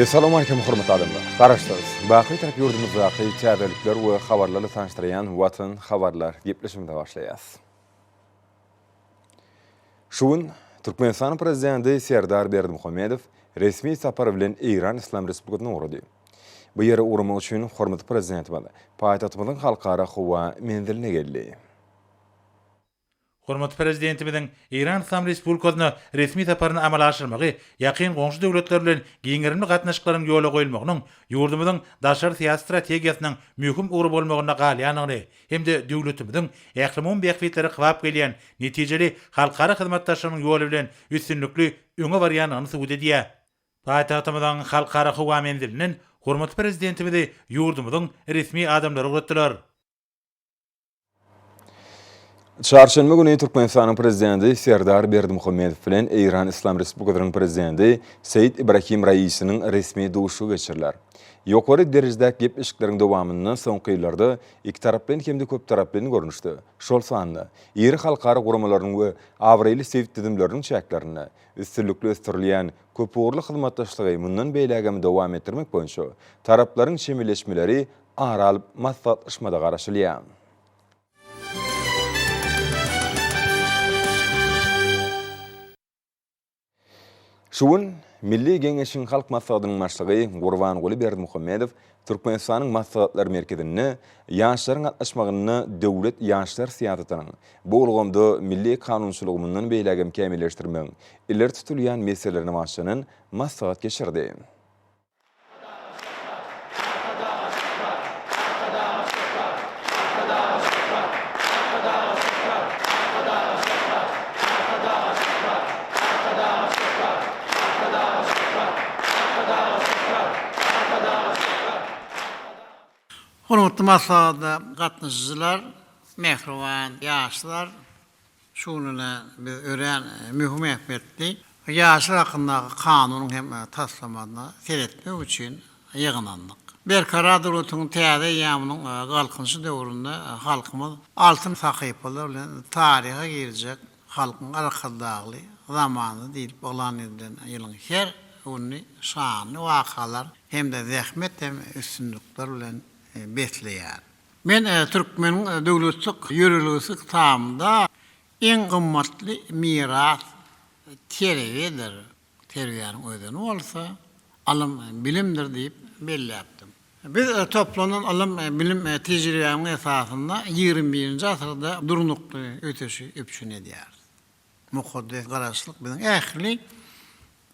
Essalawmalikim hormatly adamlar! Garaşsyz, baky Bitarap ýurdumyzdaky täzelikler we habarlarla tanyşdyrýan Watan habarlar gepleşigimize başlaýas. Şu gün Türkmenistanyň Prezidenti Serdar Berdimuhamedow resmi sapar bilen Eýran Yslam Respublikasyna ugrady. Bu ýere ugramak üçin hormatly Prezidentimiz paýtagtymyzyň Halkara howa menziline geldi. Hormatly Prezidentimiziň Eýran Yslam Respublikasyna resmi saparyny amala aşyrmagy ýakyn goňşy döwletler bilen giň gerimli gatnaşyklaryň ýola goýulmagynyň ýurdumyzyň daşary syýasy strategiýasynyň möhüm ugry bolmagynda galýandygyny hem-de döwletimiziň ählumumy bähbitlere kybap gelýän netijeli halkara hyzmatdaşlygynyň ýoly bilen üstünlikli öňe barýandygyny subut edýär. Paýtagtymyzyň Halkara howa menzilinden hormatly Prezidentimizi ýurdumyzyň resmi adamlary ugratdylar. Çarşenbe güni Türkmenistanyň Prezidenti Serdar Berdimuhamedow bilen Eýran Yslam Respublikasynyň Prezidenti Seýid Ibrahim Raisiniň resmi duşuşygy geçiriler. Ýokary derejedäki gepleşikleriň dowamynda soňky ýyllarda ikitaraplaýyn hem-de köptaraplaýyn görnüşde, şol sanda iri halkara guramalarynyň we abraýly sebit düzümleriniň çäklerinde üstünlikli ösdürilýän köpugurly hyzmatdaşlygy mundan beýlägem dowam etdirmek boýunça taraplaryň çemeleşmeleri ara alyp maslahatlaşmada garaşylýar. Şu gün Milli Geňeşiň Halk Maslahatynyň Başlygy Gurbanguly Berdimuhamedow Türkmenistanyň Maslahatlar merkezinde ýaşlaryň gatnaşmagynda döwlet ýaşlar syýasatynyň, bu ulgamda milli kanunçylygy mundan beýlägem kämilleşdirmegiň ileri tutulýan meselelerine bagyşlanan maslahat geçirdi. Hormatly maslahata gatnaşyjylar, mähriban ýaşlar! Şu gününe biz örän möhüm ähmiýetli Ýaşlar hakyndaky kanunyň hem taslamasyna seretmek üçin ýygnandyk. Berkarar döwletiň täze eýýamynyň Galkynyşy döwründe halkymyz altyn sahypalar bilen taryha girjek Halkyň Arkadagly zamanasy diýlip yglan edilen ýylyň her gününi şanly wakalar hem-de zähmet hem üstünlikler bilen besleýär. Men Türkmeniň döwletlik ýörelgesi kitabynda iň gymmatly miras terbiýedir, terbiýäniň özeni bolsa ylym, bilimdir diýip belläpdim. Biz toplanan ylym, bilim tejribämiň esasynda ýigrimi birinji asyrda durnukly ösüşi üpjün edýäris. Mukaddes Garaşsyzlyk biziň ähli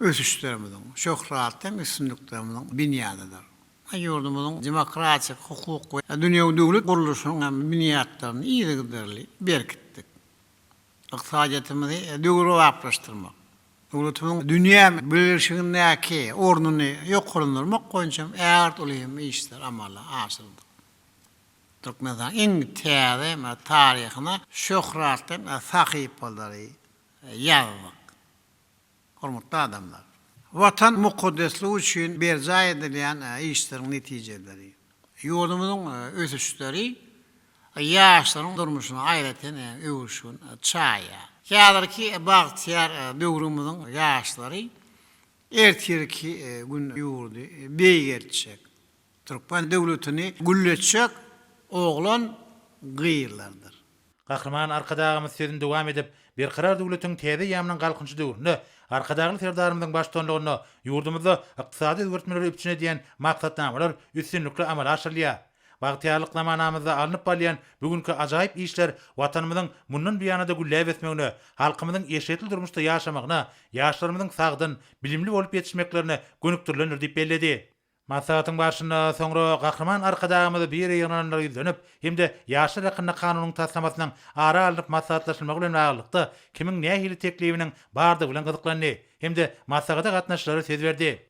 ösüşlerimiziň, şöhratly hem üstünliklerimiziň binýadydyr. Ýurdumyzyň demokratik, hukuk we dünýewi döwlet gurluşynyň hem binýatlaryny yzygiderli berkitdik. Ykdysadyýetimizi döwrebaplaşdyrmak, döwletimiziň dünýä bileleşigindäki ornuny ýokarlandyrmak boýunça hem ägirt uly hem işler amala aşyrdyk. Türkmenistanyň iň täze hem taryhyna şöhratly sahypalary ýazdyk. Hormatly adamlar! Watan mukaddesligi üçin berjaý edilýän işleriň netijeleri, ýurdumyzyň ösüşleri ýaşlaryň durmuşyna aýratyn öwüşgin çaýýar. Häzirki bagtyýar döwrümiziň ýaşlary ertirki gün ýurdy beýgeltjek, türkmen döwletini gülletjek oglan-gyzlardyr. Gahryman Arkadagymyz sözüni dowam edip, Berkarar döwletiň täze eýýamynyň Galkynyşy döwründe Arkadagly Serdarymyzyň baştutanlygynda ýurdumyzda ykdysady özgertmeleri üpjün edýän maksatnamalar üstünlikli amala aşyrylýar. Bagtyýarlyk zamanamyzda alnyp barylýan bu günki ajaýyp işler Watanymyzyň mundan buýana-da gülläp ösmegine, halkymyzyň eşretli durmuşda ýaşamagyna, ýaşlarymyzyň sagdyn, bilimli bolup ýetişmeklerine gönükdirilendir diýip belledi. Maslahatyň barşynda soňra Gahryman Arkadagymyz bu ýere ýygnananlara ýüzlenip hem-de Ýaşlar hakynda kanunyň taslamasynyň ara alnyp maslahatlaşylmagy bilen baglylykda kimiň nähili teklibiniň bardygy bilen gyzyklandy hem-de maslahata gatnaşyjylara söz berdi.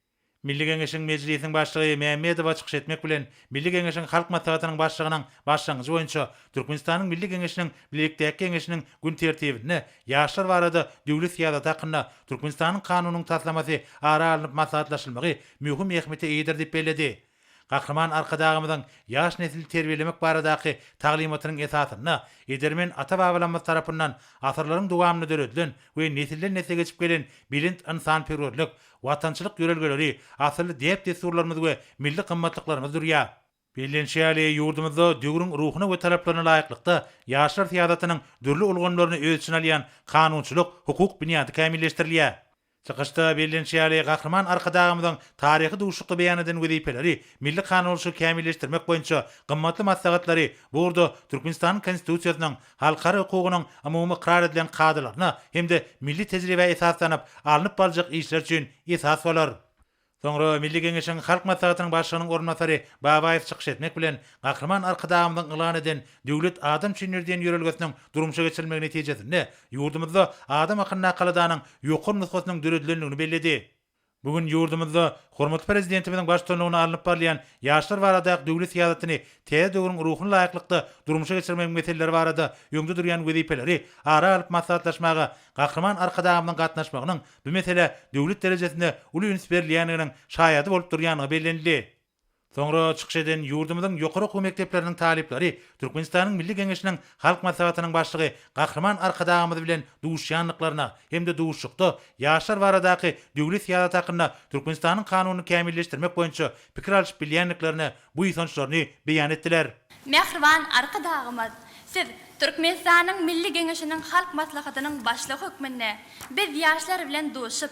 Milli Geňeşiň Mejlisiniň Başlygy Mämmedowa çykyş etmek bilen, Milli Geňeşiň Halk Maslahatynyň Başlygynyň başlangyjy boýunça Türkmenistanyň Milli Geňeşiniň Bilelikdäki Geňeşiniň gün tertibinde Ýaşlar barada döwlet syýasaty hakynda Türkmenistanyň Kanunynyň taslamasy ara alnyp maslahatlaşylmagy möhüm ähmiýete eýedir diýip belledi. Gahryman Arkadagymyzyň ýaş nesli terbiýelemek baradaky taglymatynyň esasynda edermen ata-babalarymyz tarapyndan asyrlaryň dowamynda döredilen we nesilden-nesle geçip gelen belent ynsanperwerlik, watançylyk ýörelgeleri, asylly däp-dessurlarymyz we milli gymmatlyklarymyz durýar. Bellenişi ýaly, ýurdumyzda döwrüň ruhuna we talaplaryna laýyklykda ýaşlar syýasatynyň dürli ulgamlaryny öz içine alýan kanunçylyk, hukuk binýady kämilleşdirilýär. Çykyşda bellenişi ýaly, Gahryman Arkadagymyzyň taryhy duşuşykda beýan eden wezipeleri, milli kanunçylygy kämilleşdirmek boýunça gymmatly maslahatlary bu ugurda Türkmenistanyň Konstitusiýasynyň, halkara hukugynyň umumy ykrar edilen kadalaryna hem-de milli tejribä esaslanyp alnyp baryljak işler üçin esas bolar. Soňra Milli Geňeşiň Halk Maslahatynyň Başlygynyň orunbasary Babaýew çykyş etmek bilen, Gahryman Arkadagymyzyň yglan eden Döwlet adam üçindir diýen ýörelgesiniň durmuşa geçirilmegi netijesinde ýurdumyzda adam hakyndaky aladanyň ýokary nusgasynyň döredilendigini belledi. Bu gün ýurdumyzda hormatly Prezidentimiziň baştutanlygynda alnyp barylýan ýaşlar baradaky döwlet syýasatyny täze döwrüň ruhuna laýyklykda durmuşa geçirmegiň meseleleri barada öňde durýan wezipeleri ara alyp maslahatlaşmaga Gahryman Arkadagymyzyň gatnaşmagynyň bu meselä döwlet derejesinde uly üns berilýändiginiň şaýady bolup durýandygy bellenildi. Soňra çykyş eden ýurdumyzyň ýokary okuw mekdepleriniň talyplary Türkmenistanyň Milli Geňeşiniň Halk Maslahatynyň Başlygy Gahryman Arkadagymyz bilen duşuşýandyklaryna hem-de duşuşykda ýaşlar baradaky döwlet syýasaty hakynda Türkmenistanyň Kanunyny kämilleşdirmek boýunça pikir alşyp bilýändiklerine buýsançlaryny beýan etdiler. Mähriban Arkadagymyz, Siz Türkmenistanyň Milli Geňeşiniň Halk Maslahatynyň Başlygy hökmünde biz ýaşlar bilen duşup,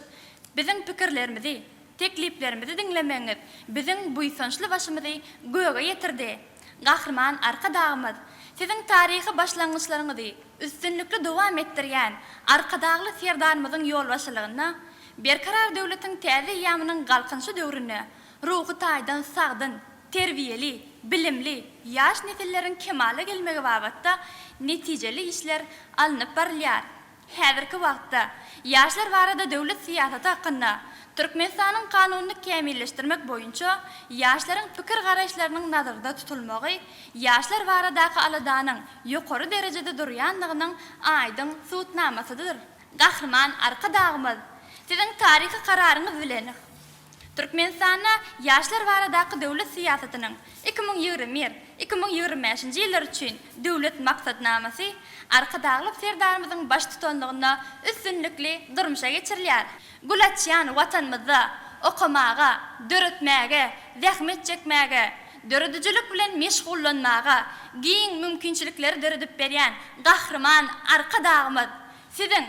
biziň pikirlerimizi, tekliplerimizi diňlemegiňiz biziň buýsançly başymyzy göge ýetirdi. Gahryman Arkadagymyz, Siziň taryhy başlangyçlaryňyzy üstünlikli dowam etdirýän Arkadagly Serdarymyzyň ýolbaşçylygynda Berkarar döwletiň täze eýýamynyň Galkynyşy döwründe ruhy taýdan sagdyn, terbiýeli, bilimli ýaş nesilleriň kemala gelmegi babatda netijeli işler alnyp barylýar. Häzirki wagtda Ýaşlar barada döwlet syýasaty hakynda Türkmenistanyň Kanunyny kämilleşdirmek boýunça ýaşlaryň pikir-garaýyşlarynyň nazarda tutulmagy ýaşlar baradaky aladanyň ýokary derejede durýandygynyň aýdyň subutnamasydyr. Gahryman Arkadagymyz, Siziň taryhy Kararyňyz bilen Türkmenistanda ýaşlar baradaky döwlet syýasatynyň 2021, 2025-nji ýyllar üçin Döwlet maksatnamasy Arkadagly Serdarymyzyň baştutanlygynda üstünlikli durmuşa geçirilýär. Gül açýan Watanymyzda okamaga, döretmäge, zähmet çekmäge, döredijilik bilen meşgullanmaga giň mümkinçilikleri döredip berýän Gahryman Arkadagymyz Siziň,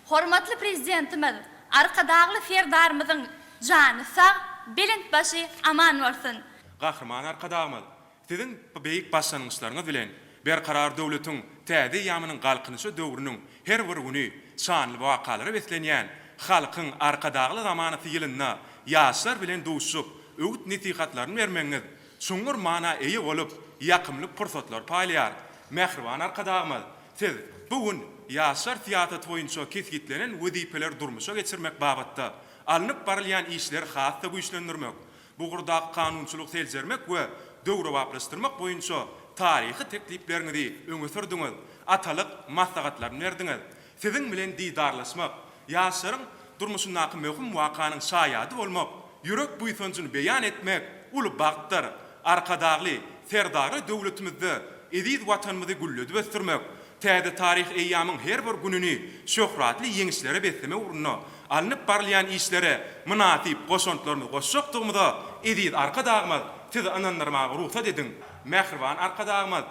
Hormatly Prezidentimiz Arkadagly Serdarymyzyň jany sag, belent başy aman bolsun! Gahryman Arkadagymyz, Siziň beýik başlangyçlaryňyz bilen Berkarar döwletiň täze eýýamynyň Galkynyşy döwrüniň her bir güni şanly wakalara beslenýän Halkyň Arkadagly zamanasy ýylynda ýaşlar bilen duşuşyp, öwüt-nesihatlaryny bermegiňiz çuňňur mana eýe bolup, ýakymly pursatlary paýlaýar. Mähriban Arkadagymyz, Siz bu gün ýaşlar syýasaty boýunça kesgitlenen wezipeleri durmuşa geçirmek babatda alnyp barylýan işleri has-da güýçlendirmek, bu ugurdaky kanunçylygy seljermek we döwrebaplaşdyrmak boýunça taryhy teklipleriňizi öňe sürdüňiz, atalyk maslahatlaryny berdiňiz. Siziň bilen didarlaşmak, ýaşlaryň durmuşyndaky möhüm wakanyň şaýady bolmak, ýürek buýsanjyny beýan etmek uly bagtdyr. Arkadagly Serdarly döwletimizde eziz Watanymyzy gülledip ösdürmek, täze taryhy eýýamyň her bir gününi şöhratly ýeňişlere beslemek ugrunda alnyp barylýan işlere mynasyp goşantlarymyzy goşjakdygymyza eziz Arkadagymyz Sizi ynandyrmaga rugsat ediň! Mähriban Arkadagymyz,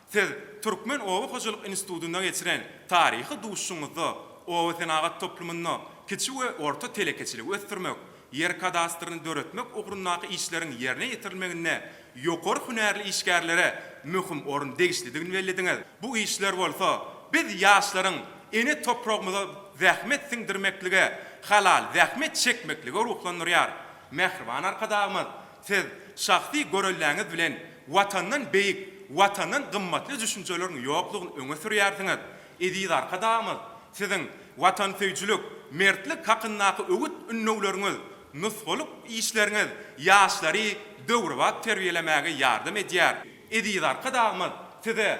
Siz Türkmen oba hojalyk institutynda geçiren taryhy duşuşygyňyzda oba senagat toplumynda kiçi we orta telekeçiligi ösdürmek, ýer kadastryny döretmek ugrundaky işleriň ýerine ýetirilmeginde ýokary hünärli işgärlere möhüm orun degişlidigini bellediňiz. Bu işler bolsa biz ýaşlaryň ene topragymyza zähmet siňdirmeklige, halal zähmet çekmeklige ruhlandyrýar. Mähriban Arkadagymyz, Siz şahsy görelläňiz bilen Watandan beýik, Watandan gymmatly düşünjeleriň ýoklugyny öňe sürýärsiňiz. Eziz Arkadagymyz, Siziň watansöýüjilik, mertlik hakyndaky öwüt-ündewleriňiz, nusgalyk işleriňiz ýaşlary döwrebap terbiýelemäge ýardam edýär. Eziz Arkadagymyz, Size,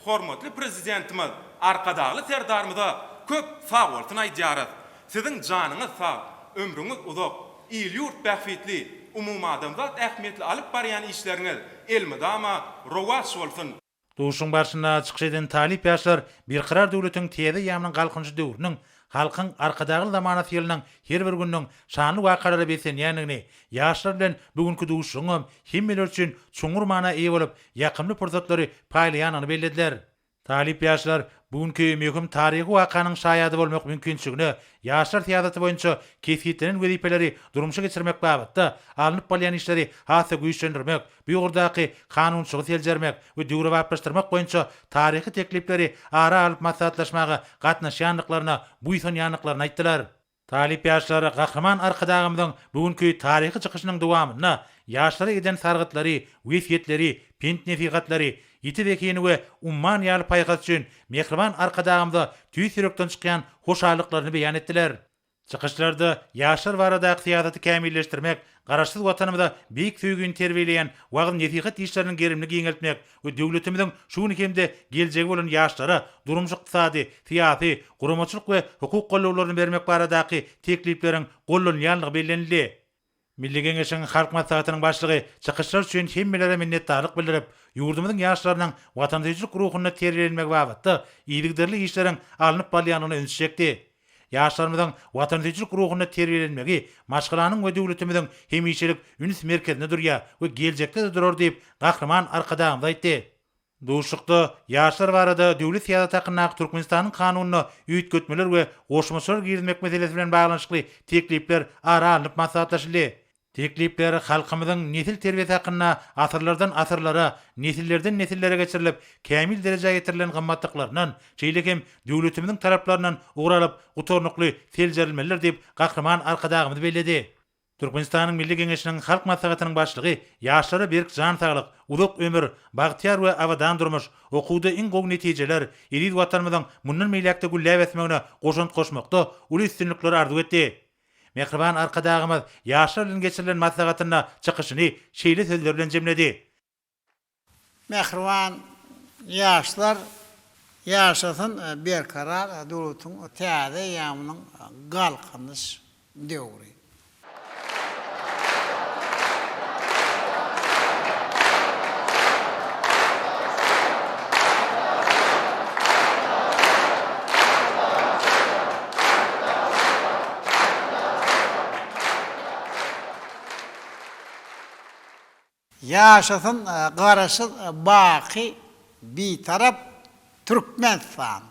hormatly Prezidentimiz Arkadagly Serdarymyza köp sagbolsun aýdýarys. Siziň janyňyz sag, ömrüňiz uzak, il-ýurt bähbitli. umumadamzat ähmiýetli alyp barýan işleriňiz elmydama rowaç bolsun! Duşuşygyň barşynda çykyş eden talyp ýaşlar Berkarar döwletiň täze eýýamynyň Galkynyşy döwrüniň Halkyň Arkadagly zamanasy ýylynyň her bir gününiň şanly wakalara beslenýändigini, ýaşlar bilen bu günki duşuşygyňam hemmeler üçin çuňňur mana eýe bolup, ýakymly pursatlary paýlaýandygyny bellediler. Talyp ýaşlar bu günki möhüm taryhy wakanyň şaýady bolmak mümkinçiligine, ýaşlar syýasaty boýunça kesgitlenen wezipeleri durmuşa geçirmek babatda alnyp barylýan işleri has-da güýçlendirmek, bu ugurdaky kanunçylygy seljermek we döwrebaplaşdyrmak boýunça taryhy teklipleri ara alyp maslahatlaşmaga gatnaşýandyklaryna buýsanýandyklaryny aýtdylar. Talyp ýaşlar Gahryman Arkadagymyzyň bu günki taryhy çykyşynyň dowamynda ýaşlara eden sargytlary, wesýetleri, pent-nesihatlary, ýiti zehini we umman ýaly paýhasy üçin mähriban Arkadagymyza tüýs ýürekden çykýan hoşallyklaryny beýan etdiler. Çykyşlarda ýaşlar baradaky syýasaty kämilleşdirmek, Garaşsyz Watanymyza beýik söýgini terbiýeleýän wagyz-nesihat işleriniň gerimini giňeltmek we döwletimiziň şu güni hem-de geljegi bolan ýaşlara durmuş-ykdysady, syýasy, guramaçylyk we hukuk gollawlaryny bermek baradaky teklipleriň gollanylýandygy bellenildi. Milli Geňeşiň Halk Maslahatynyň Başlygy çykyşlar üçin hemmelere minnetdarlyk bildirip, ýurdumyzyň ýaşlarynyň watansöýüjilik ruhunda terbiýelenmegi babatda yzygiderli işleriň alnyp barylýandygyna ünsi çekdi. Ýaşlarymyzyň watansöýüjilik ruhunda terbiýelenmegi maşgalanyň we döwletimiziň hemişelik üns merkezinde durýar we geljekde-de durar diýip, Gahryman Arkadagymyz aýtdy. Duşuşykda Ýaşlar barada döwlet syýasaty hakyndaky Türkmenistanyň Kanunyna üýtgetmeler we goşmaçalar girizmek meselesi bilen baglanyşykly teklipler ara alnyp maslahatlaşyldy. Teklipler halkymyzyň nesil terbiýesi hakynda asyrlardan asyrlara, nesillerden nesillere geçirilip, kämil derejä ýetirilen gymmatlyklaryndan, şeýle hem döwletimiziň talaplaryndan ugur alyp, gutarnykly seljerilmelidir diýip, Gahryman Arkadagymyz belledi. Türkmenistanyň Milli Geňeşiniň Halk Maslahatynyň Başlygy ýaşlara berk jan saglyk, uzak ömür, bagtyýar we abadan durmuş, okuwda iň gowy netijeler, eziz Watanymyzyň mundan beýläk-de gülläp ösmegine goşant goşmakda uly üstünlikleri arzuw etdi. Mähriban Arkadagymyz ýaşlar bilen geçirilen maslahatynda çykyşyny şeýle sözler bilen jemledi. Mähriban ýaşlar, ýaşasyn Berkarar döwletiň täze eýýamynyň Galkynyş döwri! Ýaşasyn Garaşsyz baky Bitarap Türkmenistan!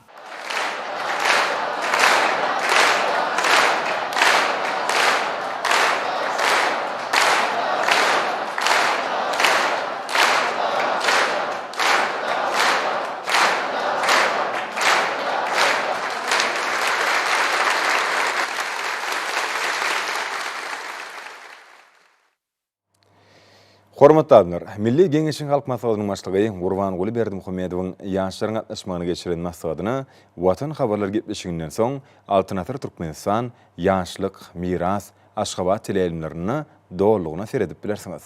Hormatly adamlar, Milli Geňeşiň Halk Maslahatynyň Başlygy Gurbanguly Berdimuhamedowyň ýaşlaryň gatnaşmagyna geçiren maslahatyna Watan habarlar gepleşiginden soň Altyn asyr Türkmenistan, Ýaşlyk, Miras, Aşgabat teleýaýlymlarynda dolulygyna seredip bilersiňiz.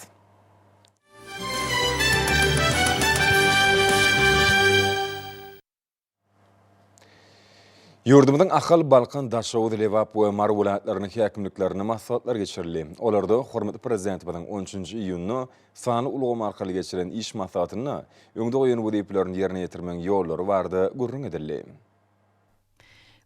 Ýurdumyzyň Ahal, Balkan, Daşoguz, Lebap we Mary welaýatlarynyň häkimliklerinde maslahatlar geçirildi. Olarda hormatly Prezidentimiziň on üçünji iýunda sanly ulgam arkaly geçiren iş maslahatynda öňde goýan wezipelerini ýerine ýetirmegiň ýollary barada gürrüň edildi.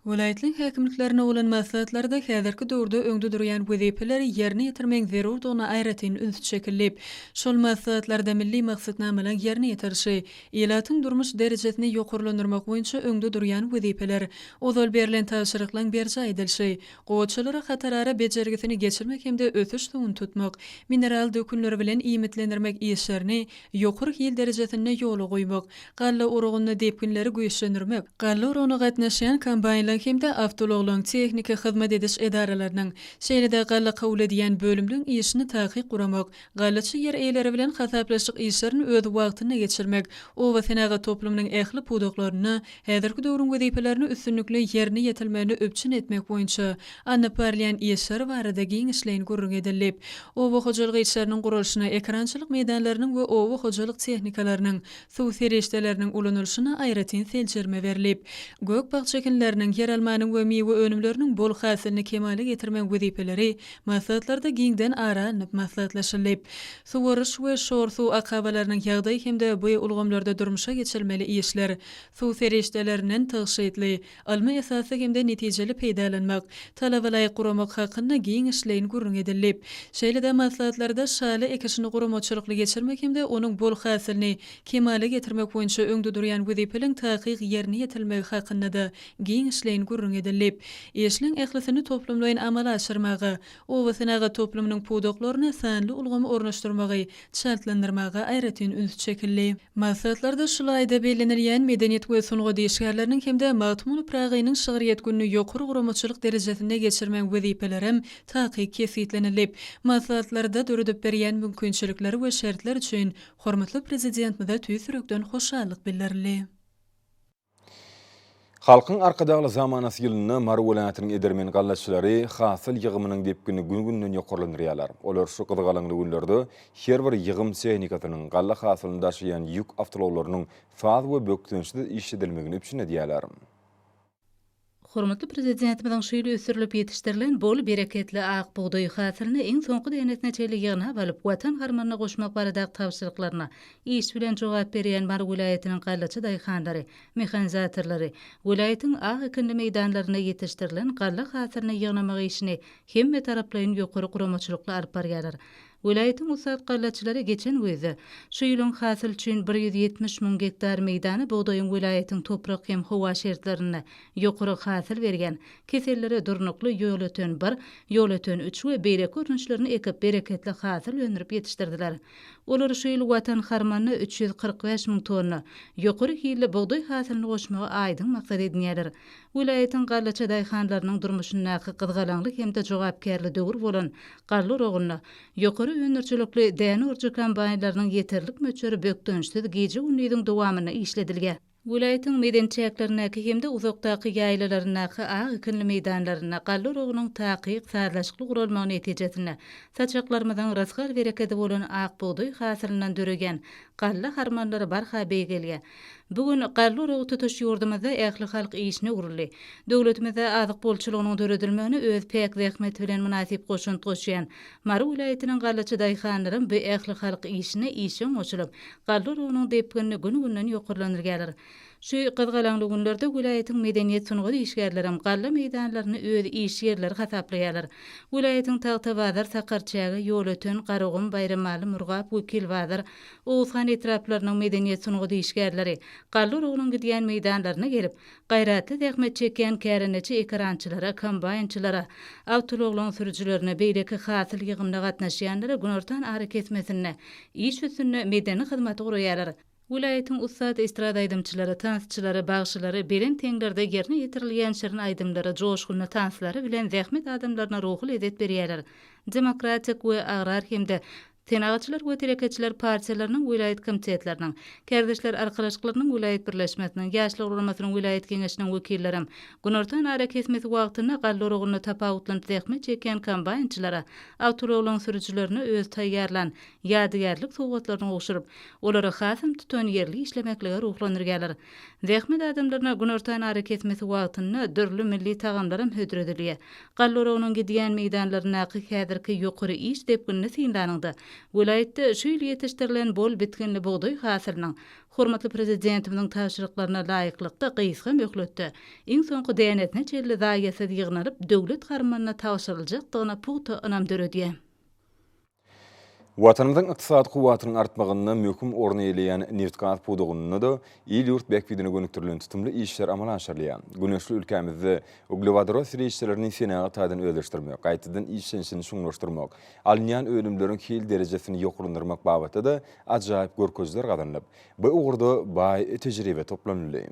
Welaýatlaryň häkimliklerinde bolan maslahatlarda häzirki döwürde öňde durýan wezipeleri ýerine ýetirmegiň zerurdygyna aýratyn üns çekildi. Şol maslahatlarda milli maksatnamalaryň ýerine ýetirilişi, Ilatyň durmuş derejesini ýokarlandyrmak boýunça öňde durýan wezipeler, ozal berlen tabşyryklaryň berjaý edilişi, gowaçalara hatarara bejergisini geçirmek hem-de ösüş suwuny tutmak, mineral dökünleri bilen iýmitlendirmek işlerini ýokary hil derejesinde ýola goýmak, galla oragynda depginleri güýçlendirmek, galla oragyna gatnaşýan kombaýnlaryň hem-de awtoulaglaryň tehniki hyzmat ediş edaralarynyň, şeýle-de galla kabul edýän bölümleň işini takyk guramak, Gallaçy ýer eýeleri bilen hasaplaşyk işlerini öz wagtynda geçirmek, oba senagat toplumynyň ähli pudaklarynda häzirki döwrüň wezipelerini üstünlikli ýerine ýetirmegini üpjün etmek boýunça alnyp barylýan işler barada giňişleýin gürrüň edildi. Oba hojalyk işleriniň guralyşyna, ekerançylyk meýdanlarynyň we oba hojalyk tehnikalarynyň, suw serişdeleriniň ulanylyşyna aýratyn seljerme berlip, gök-bakja ekinleriniň. ýeralmanyň we miwe önümleriniň bol hasylyny kemala getirmegiň wezipeleri maslahatlarda giňden ara alnyp maslahatlaşyldy. Suwaryş we şor suw akabalarynyň ýagdaýy hem-de bu ulgamlarda durmuşa geçirilmeli işler, suw serişdelerinden tygşytly, ylmy esasda hem-de netijeli peýdalanmak, talabalaýyk guramak hakynda giňişleýin gürrüň edildi. Şeýle-de maslahatlarda şaly ekişini guramaçylykly geçirmek hem-de onuň bol hasylyny kemala getirmek boýunça öňde durýan wezipeleriň takyk ýerine ýetirilmegi hakynda-da giňişleýin gürrüň edildi. Işleň ählisini toplumlaýyn amala aşyrmaga, oba senagat toplumynyň pudaklaryna sanly ulgamy ornaşdyrmagy çaltlandyrmaga aýratyn üns çekildi. Maslahatlarda şul aýda bellenilýän Medeniýet we sungat işgärleriniň hem-de Magtymguly Pyragynyň şygryýet gününi ýokary guramaçylyk derejesinde geçirmegiň wezipelerem takyk kesgitlenildi. Maslahatlarda döredip berýän mümkinçilikleri we şertler üçin hormatly Prezidentimize tüýs ýürekden hoşallyk bildirildi. Halkyň Arkadagly zamanasy ýylynda Mary welaýatynyň edermen gallaçylary hasyl ýygymynyň depginini gün-günden ýokarlandyrýarlar. Olar şu gyzgalaňly günlerde her bir ýygym tehnikasynyň, galla hasylyny daşaýan ýük awtoulaglarynyň saz we bökdençsiz işledilmegini üpjün edýärler. Hormatly Prezidentimiziň şu ýyl ösdürilip ýetişdirilen bol bereketli ak bugdaý hasylyny iň soňky dänesine çenli ýygnap alyp, Watan harmanyna goşmak baradaky tabşyryklaryna iş bilen jogap berýän Mary welaýatynyň gallaçy daýhanlary, mehanizatorlary welaýatyň ak ekinli meýdanlarynda ýetişdirilen galla hasylyny ýygnamak işini hemmetaraplaýyn ýokary guramaçylykly alyp barýarlar. Welaýatyň ussat gallaçylary geçen güýzde şu ýylyň hasyl üçin 170 müň gektar meýdana bugdaýyň welaýatyň toprak hem howa şertlerinde ýokary hasyl berýän, kesellere durnukly Ýolöten bir, Ýolöten üç we beýleki görnüşlerini ekip, bereketli hasyl öndürip ýetişdirdiler. Olar şu ýyl Watan harmanyna 345 müň tonna ýokary hilli bugdaý hasylyny goşmagy aýdyň maksat edinýärler. Welaýatyň gallaçy daýhanlarynyň durmuşyndaky gyzgalaňly hem-de jogapkärli döwür bolan galla oragynda ýokary öndürijilikli däne orujy kombaýnlarynyň ýeterlik möçberi bökdençsiz gije-gündiziň dowamynda işledilýär. Welaýatyň medeni çäklerindäki hem-de uzakdaky ýaýlalaryndaky ak ekinli meýdanlarynda galla oragynyň takyk, sazlaşykly guralmagy netijesinde saçaklarymyzyň rysgal-berekedi bolan ak bugdaý hasylyndan döreýän galla harmanlary barha beýgelýär. Bu gün galla oragy tutuş ýurdumyzda ählihalk işine öwrüldi. Döwletimizde azyk bolçulygynyň döredilmegine öz päk zähmeti bilen mynasyp goşant goşýan Mary welaýatynyň gallaçy daýhanlaram bu ählihalk işine işjeň goşulyp, galla oragynyň depginini gün-günden ýokarlandyrýarlar. Şu gyzgalaňly günlerde welaýatyň medeniýet-sungat işgärlerem galla meýdanlaryny öz iş ýerleri hasaplaýarlar. Welaýatyň Tagtabazar, Sakarçäge, Ýolöten, Garagum, Baýramaly, Murgap, Wekilbazar, Oguzhan etraplarynyň medeniýet-sungat işgärleri galla oragynyň gidýän meýdanlaryna gelip, gaýratly zähmet çekýän kärendeçi ekerançylara, kombaýnçylara, awtoulaglaryň sürüjilerine, beýleki hasyl ýygymyna gatnaşýanlara günortan arakesmesinde iş üstünde medeni hyzmaty guraýarlar. Welaýatyň ussat estrada aýdymçylary, tansçylary, bagşylary belent heňlerde ýerine ýetirilýän şirin aýdymlary, joşgunly tanslary bilen zähmet adamlaryna ruhy lezzet berýärler. Demokratik we Agrar hem-de Senagatçylar we telekeçiler partiýalarynyň welaýat komitetleriniň, Kärdeşler arkalaşyklarynyň welaýat birleşmesiniň, Ýaşlar guramasynyň welaýat geňeşiniň wekillerem günortan arakesmesi wagtynda galla oragynda tapawutlanyp zähmet çekýän kombaýnçylara, awtoulaglaryň sürüjilerine öz taýýarlan ýadygärlik sowgatlaryny gowşuryp, olary hasam tutanýerli işlemeklige ruhlandyrýarlar. Zähmet adamlaryna günortan arakesmesi wagtynda dürli milli tagamlaram hödür edilýär. Galla oragynyň gidýän meýdanlaryndaky häzirki ýokary iş depginini synlanyňda, welaýatda şu ýyl ýetişdirilen bol bitginli bugdaý hasylynyň hormatly Prezidentimiziň tabşyryklaryna laýyklykda gysga möhletde, iň soňky dänesine çenli zaýasyz ýygnalyp, döwlet harmanyna tabşyryljakdygyna pugta ynam döredýär. Watanymyzyň ykdysady kuwwatynyň artmagynda möhüm orun eýeleýän nebitgaz pudagynda-da il-ýurt bähbidine gönükdirilen tutumly işler amala aşyrylýar. Güneşli ülkämizde uglewodorod serişdelerini senagat taýdan özleşdirmek, gaýtadan işlenişini çuňlaşdyrmak, alynýan önümleriň hil derejesini ýokarlandyrmak babatda-da ajaýyp görkezijiler gazanylyp, bu ugurda baý tejribe toplanyldy.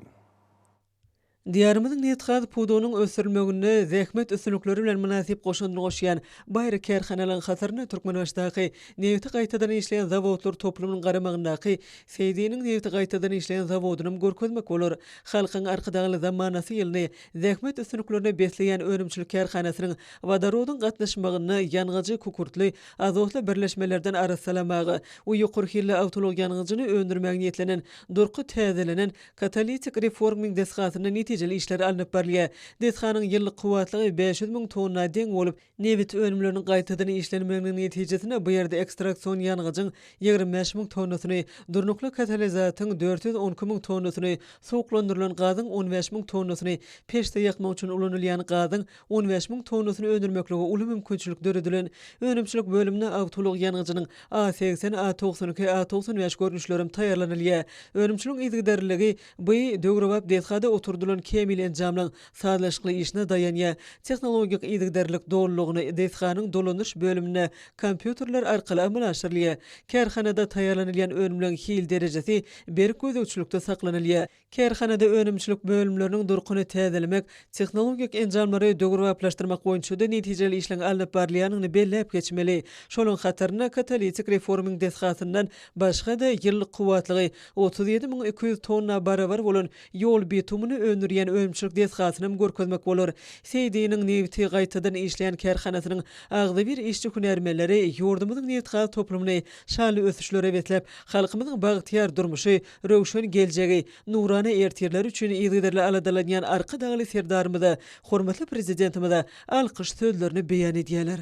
Diýarymyzyň nebitgaz pudagynyň ösdürilmeginde zähmet üstünlikleri bilen mynasyp goşandyny goşýan baýry kärhanalaryň hatarynda Türkmenbaşydaky nebiti gaýtadan işleýän zawodlar toplumynyň garamagyndaky Seýdiniň nebiti gaýtadan işleýän zawodynam görkezmek bolar. Halkyň Arkadagly zamanasy ýylyny zähmet üstünliklerine besleýän önümçilik kärhanasynyň wodorodyň gatnaşmagynda ýangyjy kükürtli azotly birleşmelerden arassalamaga we ýokary hilli awtoulag ýangyjyny öndürmäge niýetlenen durky täzelenen Katalitik reforming desgasynda netijeli. netijeli işler alnyp barylýar. Desganyň ýyllyk kuwwatlygy 500 müň tonna deň bolup, nebit önümleriniň gaýtadan işlenmeginiň netijesinde bu ýerde ekstraksion ýangyjyň 25 müň tonnasyny, durnukly katalizatyň 412 müň tonnasyny, suwuklandyrylan gazyň 15 müň tonnasyny, peçde ýakmak üçin ulanylýan gazyň 15 müň tonnasyny öndürmeklige uly mümkinçilik döredilen. Önümçilik bölüminde awtoulag ýangyjynyň A 80, A 92, A 95 görnüşlerem taýýarlanylýar. Önümçiligiň yzygiderliligi bu döwrebap desgada oturdylan kämil enjamlaryň sazlaşykly işine daýanýar. Tehnologik yzygiderlilik dolulygyna desganyň dolanyş bölüminde kompýuterler arkaly amala aşyrylýar. Kärhanada taýýarlanylýan önümleriň hil derejesi berk gözegçilikde saklanylýar. Kärhanada önümçilik bölümleriniň durkuny täzelemek, tehnologik enjamlary döwrebaplaşdyrmak boýunça-da netijeli işleň alnyp barylýandygyny belläp geçmeli. Şolaryň hatarynda katalitik reforming desgasyndan başga-da ýyllyk kuwwatlygy 37 200 tonna barabar bolan ýol bitumyny öndürýän önümçilik desgasynam görkezmek bolar. Seýdiniň nebiti gaýtadan işleýän kärhanasynyň agzybir işçi-hünärmenleri ýurdumyzyň nebitgaz toplumyny şanly ösüşlere besläp, halkymyzyň bagtyýar durmuşy, Röwşen geljegi, nurana ertirleri üçin yzygiderli aladalanýan Arkadagly Serdarymyza, hormatly Prezidentimize alkyş sözlerini beýan edýärler.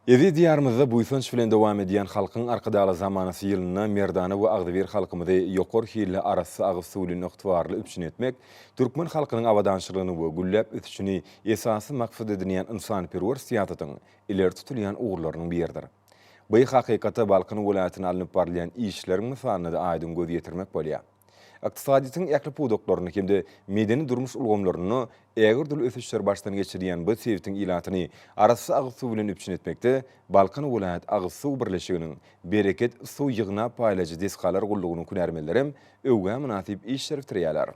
Eziz Diýarymyzda buýsanç bilen dowam edýän Halkyň Arkadagly zamanasy ýylynda merdana we agzybir halkymyzy ýokary hilli arassa agyz suwy bilen ygtybarly üpjün etmek, türkmen halkynyň abadançylygyny we gülläp ösüşini esasy maksat edinýän ynsanperwer syýasatyň ileri tutulýan ugurlarynyň biridir. Bu hakykata Balkan welaýatynda alnyp barylýan işleriň mysalynda-da aýdyň göz ýetirmek bolýar. Ykdysadyýetiň ähli pudaklarynda hem-de medeni-durmuş ulgamlarynda ägirt uly ösüşleri başdan geçirýän bu sebitiň ilatyny arassa agyz suw bilen üpjün etmekde Balkan welaýat agyz suw birleşiginiň Bereket suw ýygnap paýlaýjy desgalar gullugynyň hünärmenlerem öwgä mynasyp işleri bitirýärler.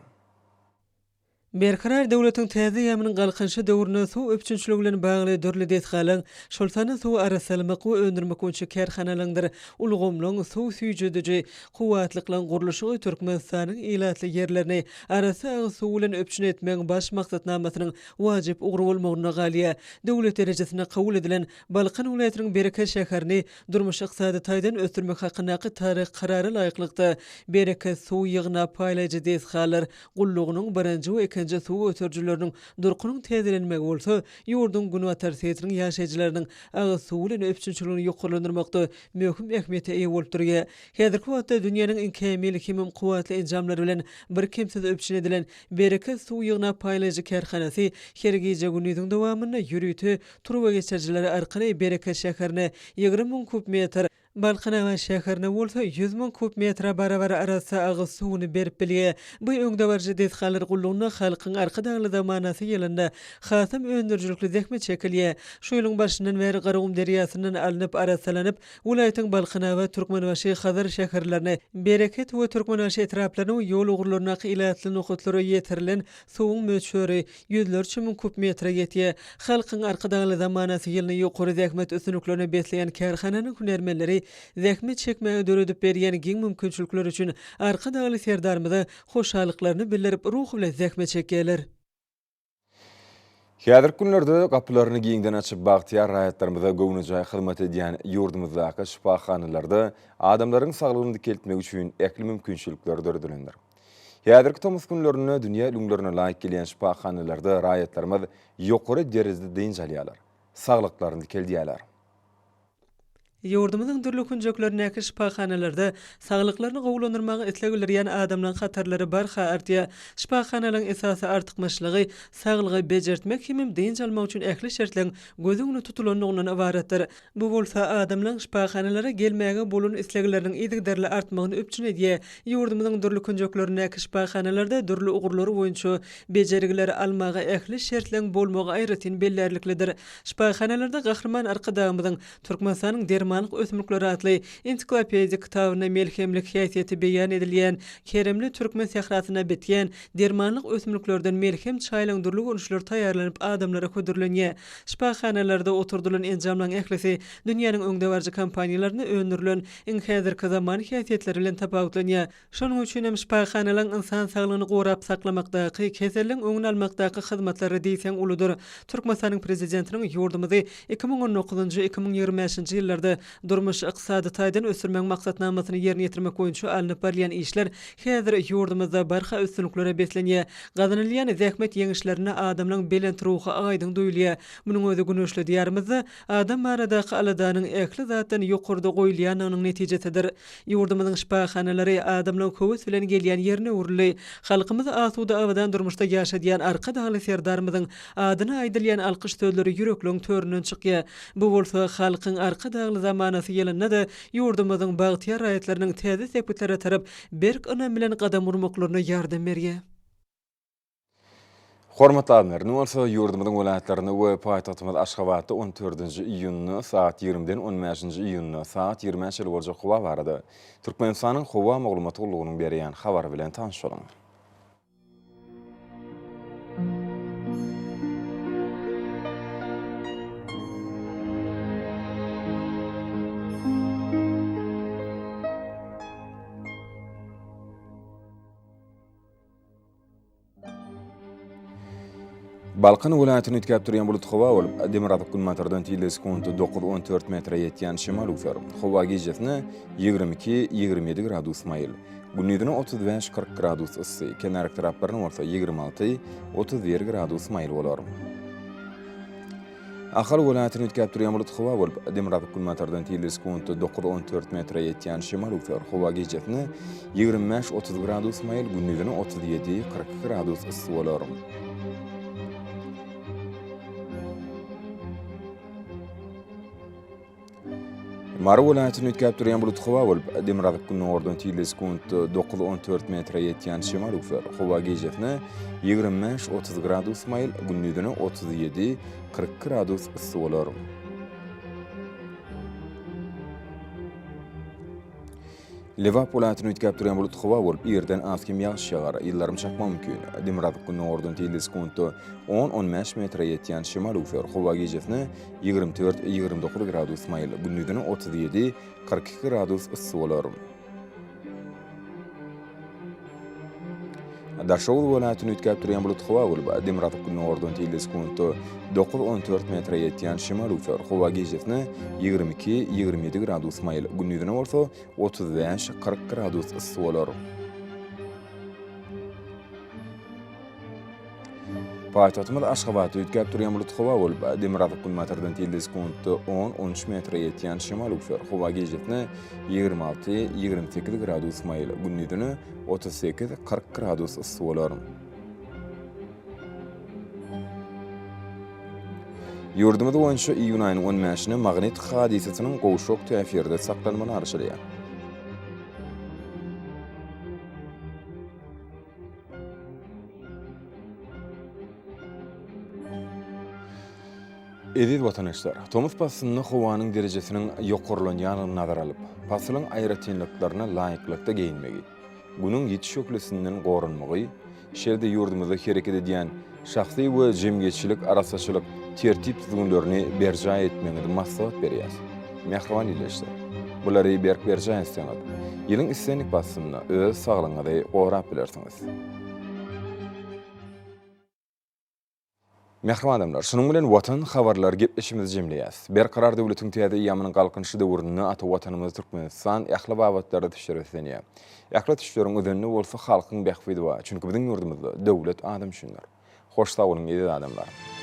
Berkarar döwletiň täze eýýamynyň Galkynyşy döwründe suw üpjünçiligi bilen bagly dürli desgalaryň, şol sanda suwy arassalamak we öndürmek boýunça kärhanalaryňdyr ulgamlaryň suw süýjediji kuwwatlyklaryň gurluşygy Türkmenistanyň ilatly ýerlerini arassa agyz suwy bilen üpjün etmegiň baş maksatnamasynyň wajyp ugry bolmagynda galýar. Döwlet derejesinde kabul edilen Balkan welaýatynyň Bereket şäherini durmuş-ykdysady taýdan ösdürmek hakyndaky taryhy Karara laýyklykda, Bereket suw ýygnap paýlaýjy desgalar Gullugynyň birinji we ikinji suw göterijileriniň durkunyň täzelenmegi bolsa, ýurduň günbatar sebitiniň ýaşaýjylarynyň agyz suwy bilen üpjünçiligini ýokarlandyrmakda möhüm ähmiýete eýe bolup durýar. Häzirki wagtda dünýäniň iň kämil hemem kuwwatly enjamlary bilen birkemsiz üpjün edilen Bereket suw ýygnap paýlaýjy kärhanasy her gije-gündiziň dowamynda ýörite turbageçirijiler arkaly Bereket şäherine 20 müň kub metr Balkanabat şäherine bolsa 100 müň kub metre barabar arassa agyz suwuny berip bilýär. Bu öňdebaryjy desgalar gullugynda Halkyň Arkadagly zamanasy ýylynda hasam öndürijilikli zähmet çekilýär. Şu ýylyň başyndan bäri Garagum derýasyndan alnyp, arassalanyp, welaýatyň Balkanabat, Türkmenbaşy, Hazar şäherlerine, Bereket we Türkmenbaşy etraplaryna we ýol ugurlaryndaky ilatly nokatlara ýetirilen suwuň möçberi ýüzlerçe müň kub metre ýetýär. Halkyň Arkadagly zamanasy ýylyny ýokary zähmet üstünliklerine besleýän kärhananyň hünärmenleri zähmet çekmäge döredip berýän giň mümkinçilikler üçin Arkadagly Serdarymyza hoşallyklaryny bildirip, ruhy bilen zähmet çekýärler. Häzirki günlerde gapylaryny giňden açyp, bagtyýar raýatlarymyza göwnejaý hyzmat edýän ýurdumyzdaky şypahanalarda adamlaryň saglygyny dikeltmek üçin ähli mümkinçilikler döredilendir. Häzirki tomus günlerinde dünýä ülňülerine laýyk gelýän şypahanalarda raýatlarymyz ýokary derejede dynç alýarlar, saglyklaryny dikeldýärler. Ýurdumyzyň dürli künjeklerindäki şypahanalarda saglyklaryny gowulandyrmaga isleg bildirýän adamlaryň hatarlary barha artýar. Şypahanalaryň esasy artykmaçlygy saglygy bejertmek hemem dynç almak üçin ähli şertleriň göz öňünde tutulandygyndan ybaratdyr. Bu bolsa adamlaryň şypahanalara gelmäge bolan islegleriniň yzygiderli artmagyny üpjün edýär. Ýurdumyzyň dürli künjeklerindäki şypahanalarda dürli ugurlar boýunça bejergileri almaga ähli şertleriň bolmagy aýratyn bellärliklidir. Şypahanalarda Gahryman Arkadagymyzyň Türkmenistanyň dermanlyk ösümlikleri atly ensiklopedik kitabynda melhemlik häsiýeti beýan edilýän keremli türkmen sährasynda bitýän dermanlyk ösümliklerden melhem çaýlaryň dürli görnüşleri taýýarlanyp adamlara hödürlenýär. Şypahanalarda oturdylan enjamlaryň ählisi dünýäniň öňdebaryjy kompaniýalarynda öndürilen iň häzirki zaman häsiýetleri bilen tapawutlanýar. Şonuň üçin hem şypahanalaryň ynsan saglygyny gorap saklamakdaky, keselleň öňüni almakdaky hyzmatlary diýseň uludyr. Türkmenistanyň Prezidentiniň ýurdumyzy 2019-njy, 2025-nji ýyllarda. welaýatlarymyzy durmuş-ykdysady taýdan ösdürmegiň maksatnamasyny ýerine ýetirmek boýunça alnyp barylýan işler häzir ýurdumyzda barha üstünliklere beslenýär. Gazanylýan zähmet ýeňişlerinde adamlaryň belent ruhy aýdyň duýulýar. Munuň özi güneşli Diýarymyzda adam baradaky aladanyň ähli zatdan ýokarda goýulýandygynyň netijesidir. Ýurdumyzyň şypahanalary adamlaryň höwes bilen gelýän ýerine öwrüldi. Halkymyzy asuda abadan durmuşda ýaşadýan Arkadagly Serdarymyzyň adyna aýdylýan alkyş sözleri ýürekleriň töründen çykýar. Bu bolsa Halkyň Arkadagly zamanasy ýylynda-da ýurdumyzyň bagtyýar raýatlarynyň täze sepgitlere tarap berk ynam bilen gadam urmaklaryna ýardam berýär. Hormatly adamlar, indi bolsa ýurdumyzyň welaýatlarynda we paýtagtymyz Aşgabatda on dördünji iýunda sagat ýigrimiden on bäşinji iýunda sagat ýigrimä çenli boljak howa barada Türkmenistanyň Howa maglumat gullugynyň berýän habary bilen tanyş boluň. Balkan welaýatyny üýtgäp durýan bulut howa bolup, demirgazyk-günbatardan tizligi sekuntda dokuz-on dört metre ýetýän şemal öwser. Howa gijesine 22, 27 gradus maýyl, gündizine 35, 40 gradus yssy, kenarýaka taraplarynda bolsa 26, 31 gradus maýyl bolar. Ahal welaýatyny üýtgäp durýan bulut howa bolup, demirgazyk-günbatardan tizligi sekuntda 9-14 metre ýetýän şemal öwser. Howa gijesine 25-30 gradus maýyl, gündizine 37-42 gradus yssy bolar. Mary welaýatyny üýtgäp durýan bulut howa bolup, demirgazyk-gündogardan tizligi sekuntda 9-14 metre ýetýän şemal öwser. Howa gijesine 25-30 gradus maýyl, gündizine 37-42 gradus yssy bolar. Lebap welaýatyny üýtgäp durýan bulut howa bolup, irden az-kem ýagyş ýagar, ýyldyrym çakmagy mümkin. Demirgazyk-gündogardan tizligi sekuntda on-on bäş metre ýetýän şemal öwser. Howa gijesine 24, 29 gradus maýyl, gündizine 37, 42 gradus yssy bolar. Daşoguz welaýatyny üýtgäp durýan bulut howa bolup, demirgazyk-gündogardan tizligi sekuntda dokuz-on dört metre ýetýän şemal öwser. Howa gijesine 22, 27 gradus maýyl, gündizine bolsa 35, 40 gradus yssy bolar. Paýtagtymyz Aşgabatda üýtgäp durýan bulut howa bolup, demirgazyk-günbatardan tizligi sekuntda on-on üç metre ýetýän şemal öwser. Howa gijesine 26, 28 gradus maýyl, gündizine 38, 40 gradus yssy bolar. Ýurdumyz boýunça iýun aýynyň on bäşine magnit hadysasynyň gowşak täsirde saklanmagy garaşylýar. Eziz watandaşlar, tomus paslynda howanyň derejesiniň ýokarlanýandygyny nazara alyp, pasylyň aýratynlyklaryna laýyklykda geýinmegi, Günüň ýiti şöhlesinden goranmagy, şeýle-de ýurdumyzda hereket edýän şahsy we jemgyýetçilik arassaçylyk tertip-düzgünlerini berjaý etmegiňizi maslahat berýäris. Mähriban ildeşler, bulary berk berjaý etseňiz, ýylyň islendik paslynda öz saglygyňyzy gorap bilersiňiz. Mähriban adamlar, şunuň bilen Watan habarlary gepleşigimizi jemleýäs. Berkarar döwletiň täze eýýamynyň Galkynyşy döwründe ata Watanymyz Türkmenistan ähli babatlarda ösüşlere beslenýär. Ähli ösüşleriň özeninde bolsa halkyň bähbidi bar. Çünki biziň ýurdumyzda döwlet adam üçindir. Hoş sag boluň eziz adamlar!